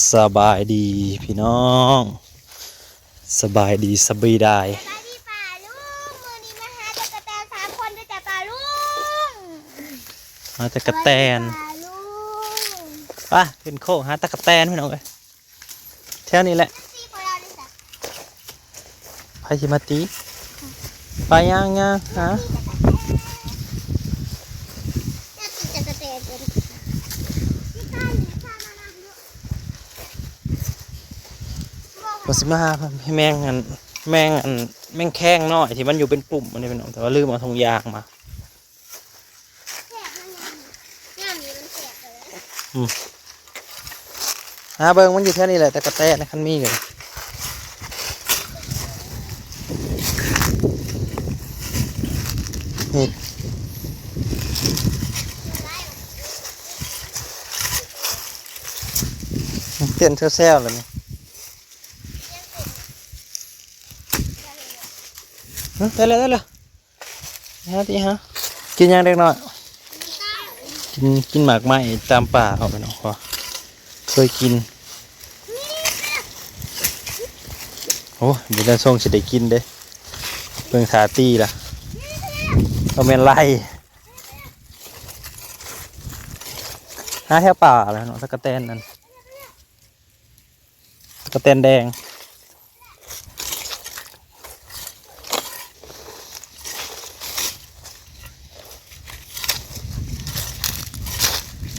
ສະບາຍດີພີ່ນ້ອງ ສະບາຍດີ ສະບາຍດາຍ ສະບາຍດີປ້າລຸງ ມື້ນີ້ມາຫາຕັກກະແຕນສາມຄົນເດີຈ້າປ້າລຸງ ຫາຕັກກະແຕນ ສະບາຍດີປ້າລຸງ ໄປຂຶ້ນໂຄກຫາຕັກກະແຕນພີ່ນ້ອງເອີຍ ແຖວນີ້ແຫຼະ ມັນຕີບໍ່ໄດ້ເລີຍຈ້າ ໃຜຊິມາຕີ ໄປຍ່າງໆຫາ ວ່າຊິມາຫາແມງອັນ ແມງອັນ ແມງແຄງນ້ອຍທີ່ມັນຢູ່ເປັນປຸ່ມອັນນີ້ພີ່ນ້ອງ ແຕ່ວ່າລືມເອົາຖົງຢາງມາ. ແຊບມັນຍາມນີ້ ຍາມນີ້ມັນແຊບເລີຍ ອືມ ຫາເບິ່ງມັນຢູ່ແຖວນີ້ແຫຼະ ແຕ່ກະແຕນະ ຄັນມີກໍ ນີ້ ເຕັ້ນແຊວໆແລ້ວນີ້ ຮະ ໄດ້ແລ້ວ ໄດ້ແລ້ວ. ຫາຕິຫາ ກິນຫຍັງເດັກນ້ອຍ ກິນ ກິນໝາກໄມ້ຕາມປ່າເຮົາໄປເນາະ ເຄີຍກິນ ໂອ້ຍ ບໍ່ໄດ້ສົ່ງຊິໄດ້ກິນເດ້ ເບິ່ງທ່າຕີລະ ບໍ່ແມ່ນໄລ່ ຫາແຖວປ່າລະເນາະ ຕະກະແຕນນັ້ນ ຕະກະແຕນແດງ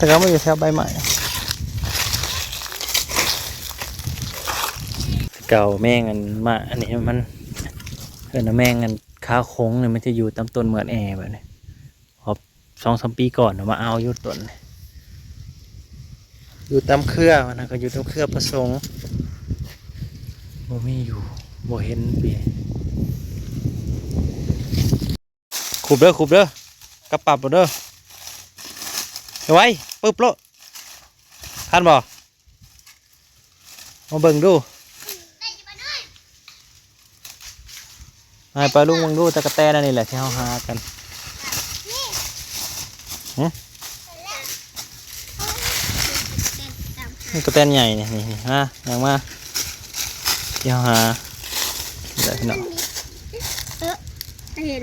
ແຕ່ກໍມາຢູ່ແຖວໃບໄມ້ ເກົ່າແມງອັນມາ ອັນນີ້ມັນເອີ້ນວ່າແມງອັນຂາຂົງນີ້ ມັນຈະຢູ່ຕາມຕົ້ນເໝືອດແອແບບນີ້. ຮອບສອງສາມປີກ່ອນເນາະ ມາເອົາຢູ່ຕົ້ນ ຢູ່ຕາມເຄືອ ມັນກໍຢູ່ຕາມເຄືອພະສົງ ບໍ່ມີຢູ່ ບໍ່ເຫັນປີ ຂຸດເດີ ຂຸດເດີ ກັບປັບເດີ ໄວໆ ປຶບໂລດ ທັນບໍ່? ມາເບິ່ງດູ ໃຫ້ປ້າລຸງເບິ່ງດູ ຕະກະແຕນອັນນີ້ແຫຼະທີ່ເຮົາຫາກັນ ຫຶ ນີ້ຕະກະແຕນໃຫຍ່ນີ້ ນີ້ ນີ້ ມາ ຍ່າງມາ ທີ່ເຮົາຫາ ນີ້ແຫຼະພີ່ນ້ອງ ເອີ ເຫັນ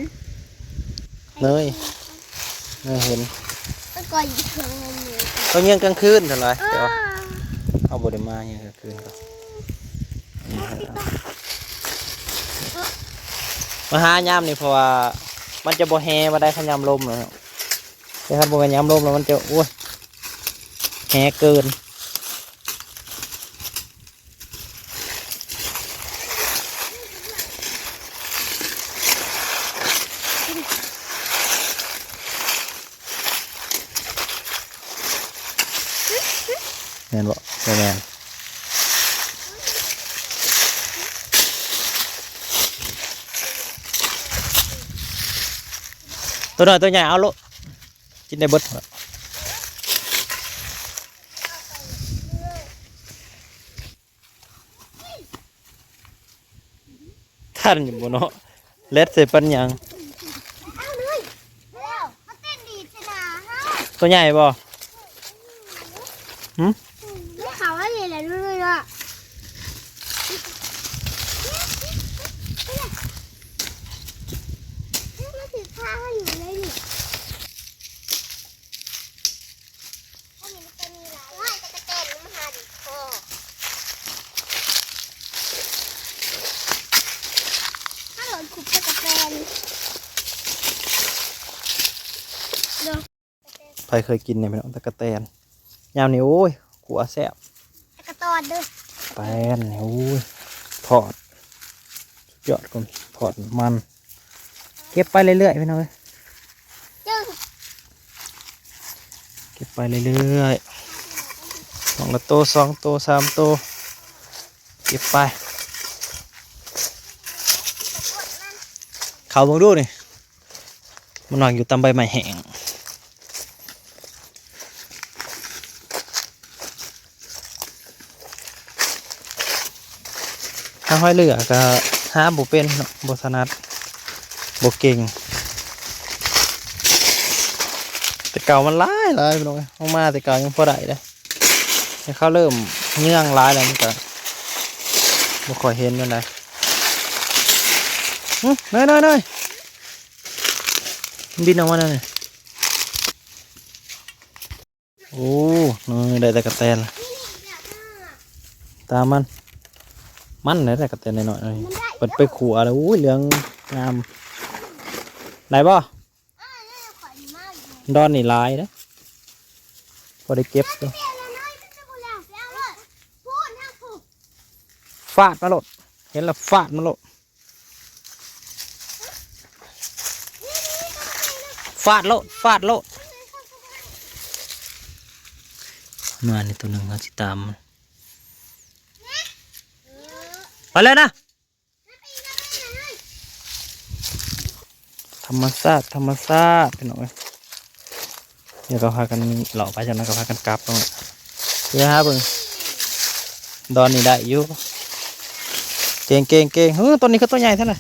ເລີຍ ເອີ ເຫັນ ມັນກໍຢູ່ເທິງ ເຂົາຍ່າງກາງຄືນເທົ່າໃດ ເອີ ແຕ່ວ່າເຮົາບໍ່ໄດ້ມາຍ່າງກາງຄືນກໍ ມາຫາຍາມນີ້ ເພາະວ່າມັນຈະບໍ່ແຮ່ປານໃດ ຄັນຍາມລົມແລ້ວເນາະ ແຕ່ຄັນບໍ່ແມ່ນຍາມລົມແລ້ວມັນຈະ ໂອ້ຍ ແຮ່ເກີນ. ແມ່ນບໍ່? ບໍ່ແມ່ນ ໂຕນ້ອຍໂຕໃຫຍ່ເອົາໂລດ ກິນໄດ້ເບິດ. ທັນຢູ່ບໍ່ເນາະ ແລ່ນໃສ່ປານຫຍັງ ໂຕໃຫຍ່ບໍ່? ຫຶ ເຂົາອັນນີ້ແຫຼະ ເນາະ ມັນຖືກພາເຮົາຢູ່ໃນນີ້. ອັນນີ້ມັນຈະມີຫຼາຍ ໂອ້ຍ ຕະກະແຕນມາຫາດິພໍ່ ຖ້າໂດນຂຸດຕະກະແຕນ ໂດນ ໃຜເຄີຍກິນແດ່ພີ່ນ້ອງ ຕະກະແຕນ ຍາມນີ້ ໂອ້ຍ ຂົ້ວແຊບ ຕະກະຕອນເດີ ແຕນນີ້ ໂອ້ຍ ທອດ ສຸດຍອດ ທອດມັນ ເກັບໄປເລື້ອຍໆ ພີ່ນ້ອງເອີຍ ເກັບໄປເລື້ອຍໆ ໜ່ວຍລະໂຕ ສອງໂຕ ສາມໂຕ ເກັບໄປ ເຂົ້າເບິ່ງດູນີ້ ມັນນອນຢູ່ຕາມໃບໄມ້ແຫ້ງ ຫາຫອຍເຫຼືອກໍຫາບໍ່ເປັນເນາະ ບໍ່ຖະໜັດ ບໍ່ເກັ່ງ ແຕ່ເກົ່າມັນຫຼາຍໆ ພີ່ນ້ອງເອີຍ ເຮົາມາແຕ່ເກົ່າຍັງພໍໄດ້ເດ້. ແຕ່ເຂົາເລີ່ມເຍືອງຫຼາຍແລ້ວ ມັນກໍບໍ່ຄ່ອຍເຫັນປານໃດ. ຫຶ ເນີຍໆໆ ມັນບິນອອກມາແລ້ວນີ້. ໂອ້ ເນີຍ ໄດ້ຕະກະແຕນ ຕາມມັນ ມັນໄດ້ຕະກະແຕນນ້ອຍໆ ເພິ່ນໄປຂົ້ວແລ້ວ. ໂອ້ຍ ເຫຼືອງງາມ ໄດ້ບໍ່? ດອນນີ້ຫຼາຍເດ້ ພໍໄດ້ເກັບຢູ່. ຟາດມາໂລດ ເຫັນແລ້ວຟາດມາໂລດ ຟາດໂລດ ຟາດໂລດ. ມານີ້ໂຕໜຶ່ງ ເຮົາຊິຕາມມັນ ໄປເລີຍນະ. ທຳມະຊາດ ທຳມະຊາດ ພີ່ນ້ອງເອີຍ. ດຽວກໍພາກັນເລາະໄປ ຈາກນັ້ນກໍພາກັນກັບເນາະ. ດຽວຫາເບິ່ງ ດອນນີ້ໄດ້ຢູ່. ເກັ່ງໆໆ. ເຮີ ໂຕນີ້ຄືໂຕໃຫຍ່ແທ້ນະ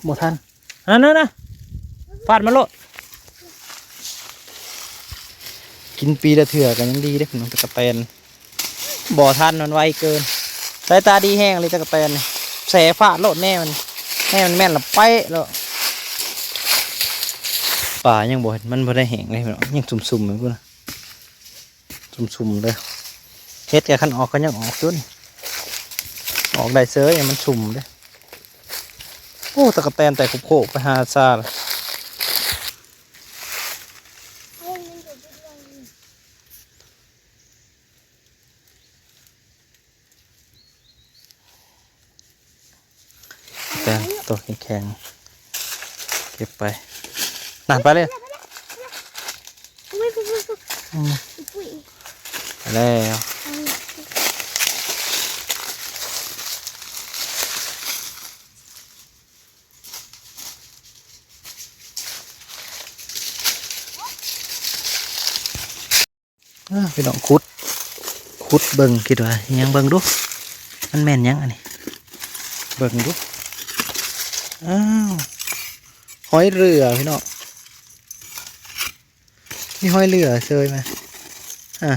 ບໍ່ທັນ. ນັ້ນໆໆ ຟາດມາໂລດ. ກິນປີລະເທື່ອກໍຍັງດີເດ້ ພີ່ນ້ອງ ຕະກະແຕນ. ບໍ່ທັນ ມັນໄວເກີນ. ສາຍຕາດີແຮງເລີຍຕະກະແຕນນີ້ ແສຟາດໂລດ ແນ່ມັນ ແນ່ມັນແມ່ນລະເປະໂລດ. ປາຍັງບໍ່ ມັນບໍ່ໄດ້ແຫ້ງເລີຍພີ່ນ້ອງ ຍັງຊຸ່ມໆຢູ່ພຸ້ນນະ ຊຸ່ມໆເລີຍ. ເຫັດກໍຄັນອອກກໍຍັງອອກຢູ່ນີ້ ອອກໄດ້ເສີຍ ມັນຊຸ່ມເດ້. ໂອ້ ຕະກະແຕນແຕ່ໂຄກໆ ໄປຫາຊາລະ. ແຕງໂຕແຂງໆ ເກັບໄປ ນັ້ນ ໄປເລີຍ. ອືມ ໄປແລ້ວ. ເອີ ພີ່ນ້ອງ ຂຸດ ຂຸດເບິ່ງ ຄິດວ່າຫຍັງ ເບິ່ງດູ ມັນແມ່ນຫຍັງອັນນີ້ ເບິ່ງດູ. ອ້າວ ຫອຍເຫຼືອ ພີ່ນ້ອງ ມີຫອຍເຫຼືອເຊີຍມາ. ອາ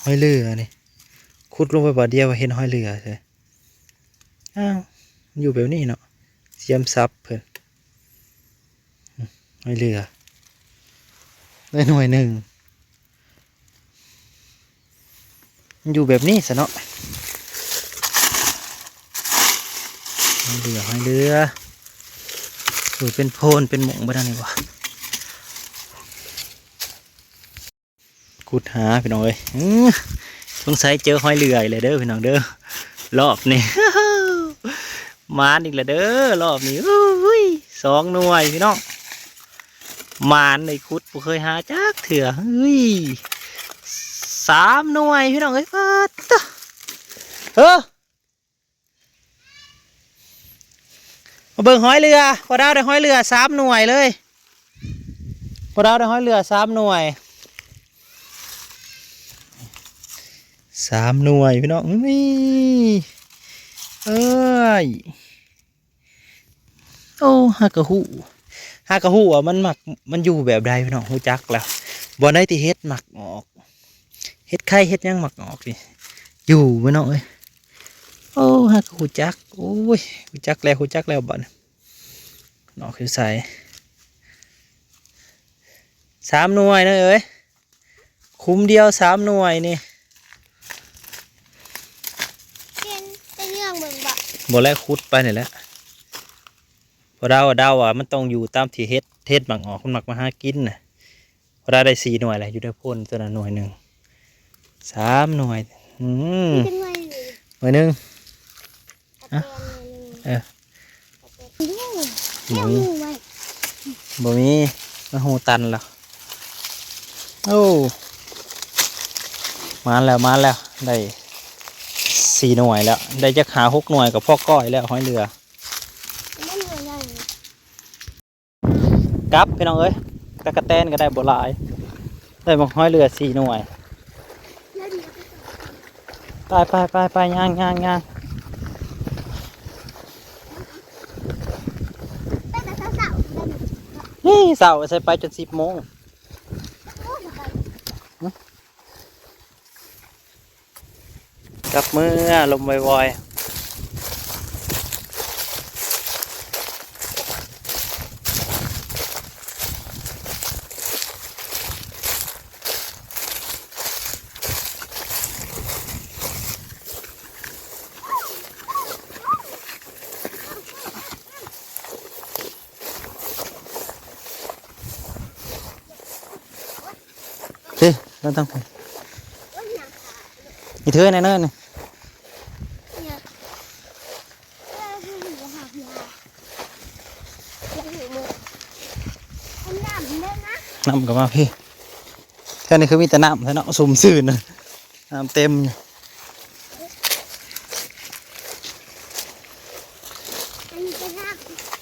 ຫອຍເຫຼືອນີ້ ຂຸດລົງໄປບາດດຽວເຫັນຫອຍເຫຼືອເຊີຍ. ອ້າວ ຢູ່ແບບນີ້ເນາະ ສຽມຊັບເພິ່ນ. ຫອຍເຫຼືອ ໄດ້ໜ່ວຍໜຶ່ງ ມັນຢູ່ແບບນີ້ຊະເນາະ. ຫອຍເຫຼືອ ຫອຍເຫຼືອ ເອີ ເປັນໂພນເປັນໝົງບໍ່ໄດ້ນີ້ບໍ່? ຂຸດຫາພີ່ນ້ອງເອີຍ ອື ສົງໄສເຈີຫອຍເຫຼືອອີກແລ້ວເດີພີ່ນ້ອງເດີ ລອບນີ້ ໝານອີກແລ້ວເດີລອບນີ້. ອຸ້ຍ ສອງໜ່ວຍພີ່ນ້ອງ ໝານໄດ້ຂຸດ ບໍ່ເຄີຍຫາຈັກເທື່ອ. ເຮີ້ຍ ສາມໜ່ວຍພີ່ນ້ອງເອີຍ ປາດໂທ້ ເອີ. ມາເບິ່ງຫອຍເຫຼືອ ພໍ່ດາວໄດ້ຫອຍເຫຼືອສາມໜ່ວຍເລີຍ ພໍ່ດາວໄດ້ຫອຍເຫຼືອສາມໜ່ວຍ ສາມໜ່ວຍພີ່ນ້ອງ. ເອີຍ ໂອ້ ຫາກະຮູ້ ຫາກະຮູ້ວ່າມັນມັກ ມັນຢູ່ແບບໃດພີ່ນ້ອງ ຮູ້ຈັກແລ້ວ ບ່ອນໃດທີ່ເຫັດມັກອອກ ເຫັດໄຂ່ເຫັດຫຍັງມັກອອກນີ້ ຢູ່ພີ່ນ້ອງເອີຍ. ໂອ້ ຫາກະຮູ້ຈັກ ໂອ້ຍ ຮູ້ຈັກແລ້ວ ຮູ້ຈັກແລ້ວບັດນີ້ ອອກຢູ່ໃສ ສາມໜ່ວຍເນາະເອີຍ ຂຸມດຽວສາມໜ່ວຍນີ້ ເຫັນແຕ່ເລື່ອງເບິ່ງບໍ່ ບໍ່ແລະ ຂຸດໄປນີ້ແຫຼະ ພໍເດົາ ເດົາວ່າມັນຕ້ອງຢູ່ຕາມທີ່ເຫັດ ເຫັດມັກອອກ ມັນມັກມາຫາກິນນະ. ພໍເດົາໄດ້ສີ່ໜ່ວຍແຫຼະ ຢູ່ໃນໂພນຕົວນັ້ນໜ່ວຍໜຶ່ງ ສາມໜ່ວຍ ອືມ ມີຈັກໜ່ວຍ ໜ່ວຍໜຶ່ງ ຮະ ເອີ ບໍ່ມີ ບໍ່ມີ ມັນຮູຕັນແລ້ວ. ໂອ້ ມາແລ້ວ ມາແລ້ວ ໄດ້ສີ່ໜ່ວຍແລ້ວ ໄດ້ຈັກຫ້າຫົກໜ່ວຍກໍພໍກ້ອຍແລ້ວ ຫອຍເຫຼືອ. ກັບພີ່ນ້ອງເອີຍ ຕະກະແຕນກໍໄດ້ບໍ່ຫຼາຍ ໄດ້ບັກຫອຍເຫຼືອສີ່ໜ່ວຍ. ໄປໆໆໆ ຍ່າງໆໆ ນີ້ເຊົ້າໃສ່ໄປຈົນສິບໂມງ ໂອ້ຍ ໄປ ຫຶ? ກັບເມືອ ລົມວອຍໆ. ເອີ ມາຕັ້ງ ນີ້ເທີແນ່ເນີ່ນ ນ້ຳກໍມາພີ້ ແຖວນີ້ຄືມີແຕ່ນ້ຳແທ້ເນາະ ຊຸ່ມຊື່ນ ນ້ຳເຕັມ.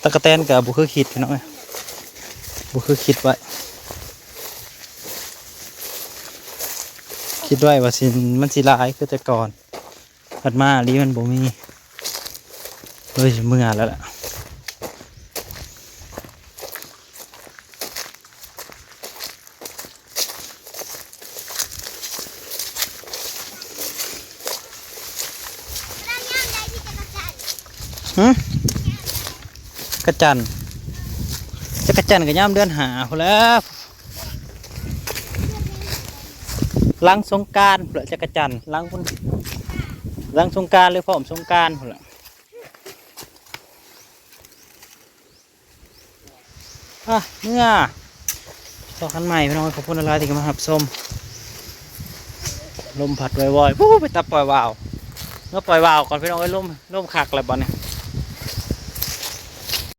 ຕັກກະແຕນກໍບໍ່ຄືຄິດ ພີ່ນ້ອງເອີຍ ບໍ່ຄືຄິດໄວ້ ຄິດໄວ້ວ່າຊິ ມັນຊິຫຼາຍຄືແຕ່ກ່ອນ ພັດມາອີ່ຫຼີມັນບໍ່ມີ ເລີຍຊິເມືອແລ້ວລະ. ຫື? ຈັກກະຈັນ ຈັກກະຈັນກໍຍາມເດືອນຫ້າພຸ້ນແຫຼະ ຫຼັງສົງການພຸ້ນແຫຼະ ຈັກກະຈັນ ຫຼັງ ຫຼັງສົງການ ຫຼື ພ້ອມສົງການພຸ້ນແຫຼະ. ອ່ະ ເມືອ ພໍ້ກັນໃໝ່ພີ່ນ້ອງ ຂອບຄຸນຫຼາຍໆທີ່ເຂົ້າມາຮັບຊົມ. ລົມພັດວອຍໆ ປູ້ ໄປຕັດປ່ອຍວາວ ເມືອປ່ອຍວາວກ່ອນພີ່ນ້ອງເອີຍ ລົມ ລົມຄັກແລ້ວບັດນີ້.